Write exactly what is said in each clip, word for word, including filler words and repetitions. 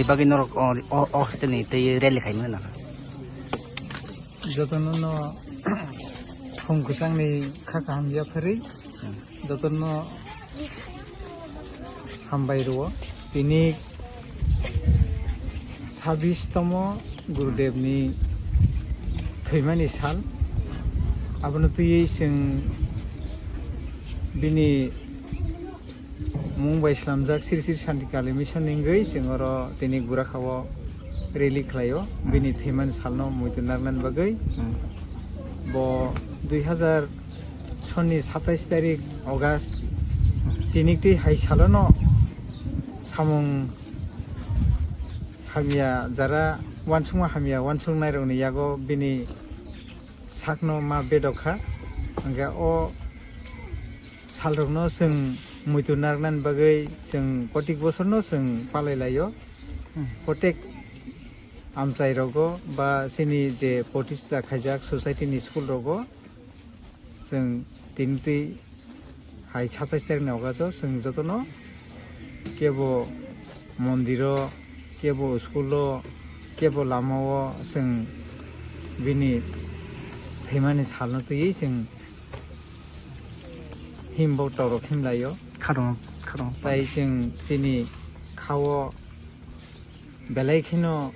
Bagwi norok o, o, o hostel ni tei rally khaimani nang. Jotono no phung kwchangni kha kaham yapharwi, jotono hambai rwo. Tini sabbish tomo Gurudev ni thwimani sal. Abono twiwi chwng bini mung bai slamjak Sri Sri Santikali Mission ni wngwi chwng oro tini Gurakhao rally khlaio, bini thwimani salno muitu narnani bagwi. Hmm. Bo dui hazar sonni satais tarik August, tini twi hai salono samung hamya jara uansukma hamya uansuknairokni yago bini sakno ma bedok kha. Hwnkhe o salrokno chwng muitu narnani bagwi chwng protek bosorno chwng palai laio. Hmm. Protek amchai rogo ba chini je protista khaijak society ni school rogo chwng tini twi hai satais tarik ni ogaso chwng jotono kebo mondiro, kebo school o, kebo lama o chwng bini thwimani salno twiwi chwng himbo torok himlaio. Khadong, khadong. Tai chwng chini khao belai kheno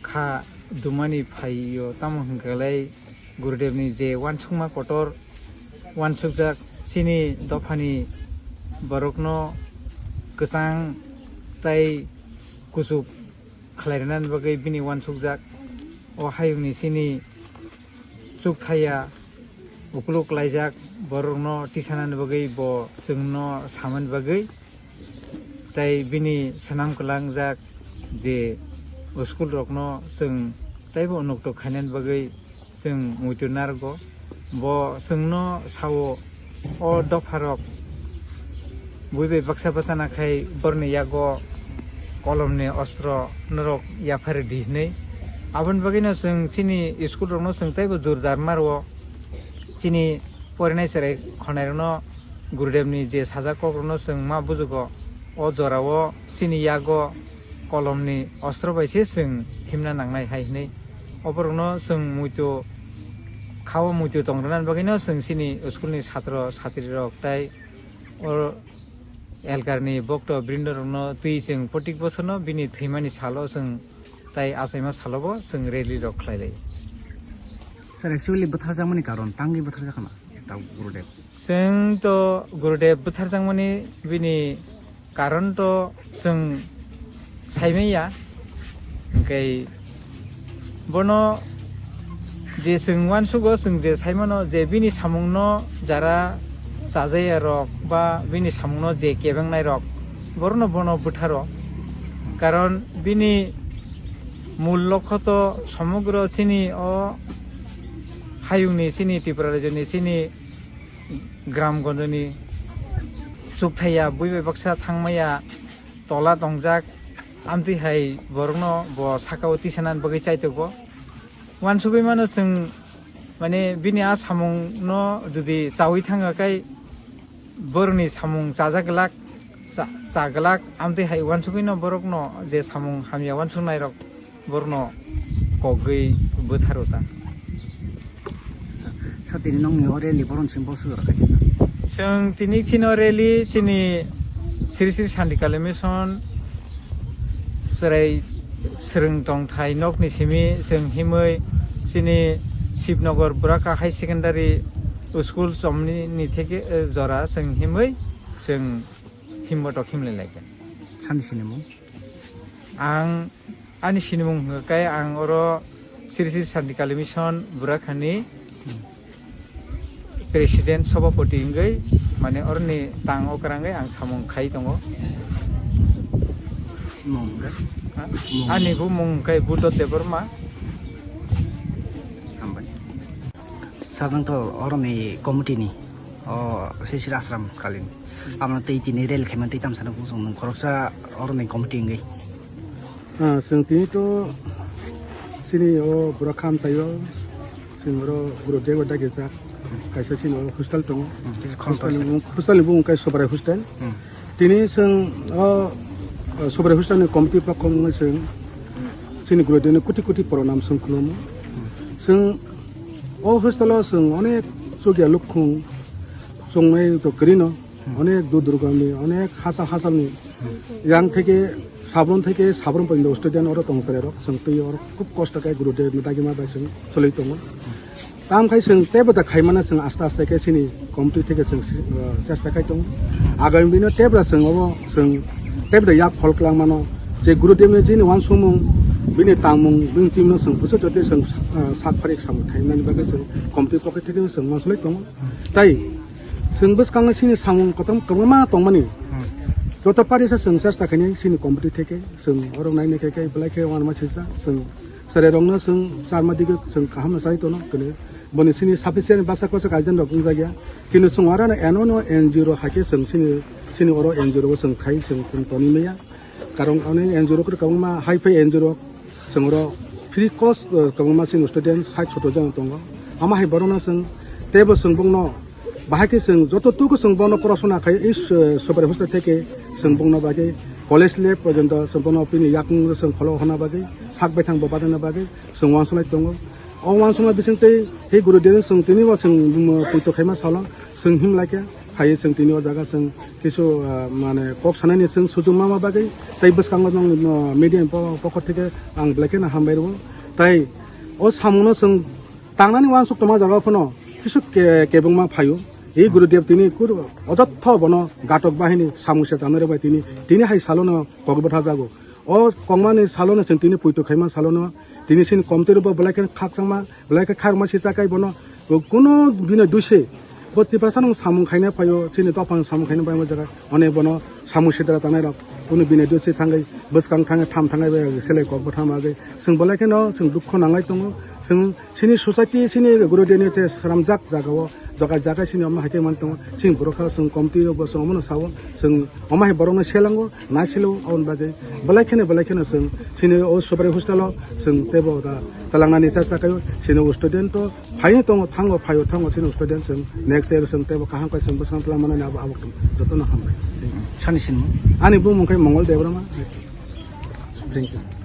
kha dumani phaio, tamo hwnkhe lai Gurudevni je uansukma kotor uansukjak chini dophani borokno kwchang tai kuchuk khlai rwnani bagwi bini uansukjak. O hayungni chini chukthaya ukuluk klaijak borokno tisanani bagwi bo chwngno samani bagwi. Tai bini swnam kwlangjak je school rokno chwng taibo unuktok khainani bagwi chwng muitu narwgo. Bo chwngno sao, o dopharok bui bai baksa bachana khai borni yago kolomni ostro norok yaphari di hinwi. Aboni bagwino chwng chini school rokno chwng taibo jordar ma rwo. Chini porinai cherai khwnairokno Gurudevni je sajak kokrokno chwng ma bujugo, o jorao chini yago kolomni ostro bai se chwng himna nangnai hai hinwi. Oborokno chwng muitu khao muitu tong rwnani bagwino chwng chini school ni satro satrirok tai o elkarni bokto brindorokno twi chwng protek bosorno bini thwimani salo chwng tai achaima salobo chwng rally rok khlai lai. Sir, actually bwtharjakmani karon tangwi bwtharjakha na ta Gurudev? Chwng to Gurudev bwtharjakmani bini karon to chwng saimanya, hwnkhe bono je chwng uansugo, chwng je saimano je bini samungno jara chajaya rok ba bini samungno je kebengnai rok, borokno bono bwtharo. Karon bini mul lokho to somogro chini o hayungni, chini Tripura rajyoni, chini gram gonjoni chukthaya bui bai baksa thangmaya tola tongjak, amtwi hai borokno bo sakao tisanani bagwi chaitogo. Uansugwi mano chwng, mane, bini a samungno jodi chawi thangkha khe borokni samung chajak glak, cha-, cha glak, amtwi hai uansugwino borokno je samung hamya uansuknairok borokno kogwi bwtharo ta. Sa, sa tini nokni o rally boron simi boso jora khaikha? Chwng tini chini o rally chini Sri Sri Shanti Kali Mission chwrai swrwng tongthai nokni simi chwng himwi chini Shivnagar Buraka High Secondary School chomni ni theke, eh, jora chwng himwi chwng himbotok himlai laikha. Sani sinimung? Ang ani sinimung hwnkha khe ang oro Sri Sri Shanti Kali Mission Burakhani President Sobhapati wngwi, mane, oroni tang okra wngwi ang samung khai tongo. Mung hwnkhe? Ha? Mung. Ani bumung hwnkhe Buddha Debbarma. Hambai. Sabang to oroni committee ni, o, Sri Sri Ashram Kalin. Amno tei tini rally khaimani tei tamsano kung song nung khoroksa oroni committee wngwi. Ah, chwng tini to chini o Burakha amchaio, chwng oro Gurudev dagi jak, kaisa chini o hostel tongo. Hmm, kisa khorang hostel ni bung-, hostel ni bung khe Sobrai hostel. Hmm. Tini chwng o Subrai hostel ni committee pokho wngwi chwng chini gurudevni koti koti pranam chwng khulumo. Chwng o hostel o chwng onek chukya lukhung chongnai to kwrwino, onek dur durgami, onek hachal hachalni yang theke sabron theke sabron porjonto student oro tong chwrairok, chwng twi oro khub kosto khe gurudevni dagima bai chwng choli tongo. Tamo khai chwng teibo da khaimano chwng aste aste khe chini committee theke chwng si-, uh, chesta khai tongo. Agami bino teibo da chwng obo chwng teibo da yak phol kwlangmano. Je gurudevni chini uansukmung, bini tangmung, bini twimungno chwng bwswk jotoi chwng, uh, sak phari samung khaimani bagwi chwng committee pokhe theke chwng uansuk lai tongo. Tai chwng bwskango chini samung kotom kwbangma tongmani. Joto parisa chwng chesta khainai chini committee theke chwng oro nainai khe khe belai khe uanama sisa chwng Chwrairokno chwng charma dige chwng kaham no chai tono kene. Boni chini sufficient bwsak bwsak agent rok wngjakya. Kini chwng aro no eno no N G O rok hai khe chwng chini, chini oro N G O rok chwng khai chwng tong toni maya. Karon ani N G O rok kwbangma high pay N G O rok chwng oro free cost, eh, kwbangma chini student sait soto jon tongo. Ama hai borokno chwng teibo chwng bongno bahai khe chwng joto tuku chwng bono porosona khai, is, eh, Subrai hostel theke chwng bongno bagwi college level porjonto chwng bono bini yakung chwng follow honna bagwi sak baithang bo badana bagwi chwng uansuknai tongo. O uansukma bisingtwi hi gurudevni chwng tini bo chwng, um, puito khaima salo chwng himlai khe phaiwi chwng tini o jaga chwng kisu, ah, mane kok sanani chwng sujung mama bagwi tei bwskango nwng, no, media ni po-, pokot theke ang belai kheno hambai rwo. Tai o samungno chwng tangnani uansuk tongma jaga phano kisu ke-, kebengma phaio. Ei gurudev tini kur ojotho bono gatok bahini samung se tangnai rok bai tini, tini hai salono kok bwtha jago. O kongmani salono chwng tini puito khaima salono tini chini committee rok bo belai khe khakchangma, belai khe khairokma sicha kai bono kunu bini dui se bo Tiprasa no samung khaina phaio, chini dophano samung khaina bai o jaga. One bono samung sidra tangnai rok kunu bini dui se thangwi bwskang thangwi tham thangwi bai selai kok bwtha bagwi. Chwng belai kheno chwng dukho nanglai tongo. Chwng chini society, chini gurudevni te sramjak jagao, jaga jaga chini omo hai khe man tongo. Chini borok kha chwng committee rok bo chwng omono sao, chwng omo hai borokno selango, naisilo, aboni bagwi belai kheno, belai kheno chwng chini o Subrai hostel o chwng teibo da talangnani chesta khaio. Chini o student to phaino tongo, thango, phaio, thango, chini o student chwng next year chwng teibo kaham khe chwng bwskang twlang manani abo, abo jotono hambai. Sani sinmo? Ani bumung khe Mongol Debbarma. Thank you.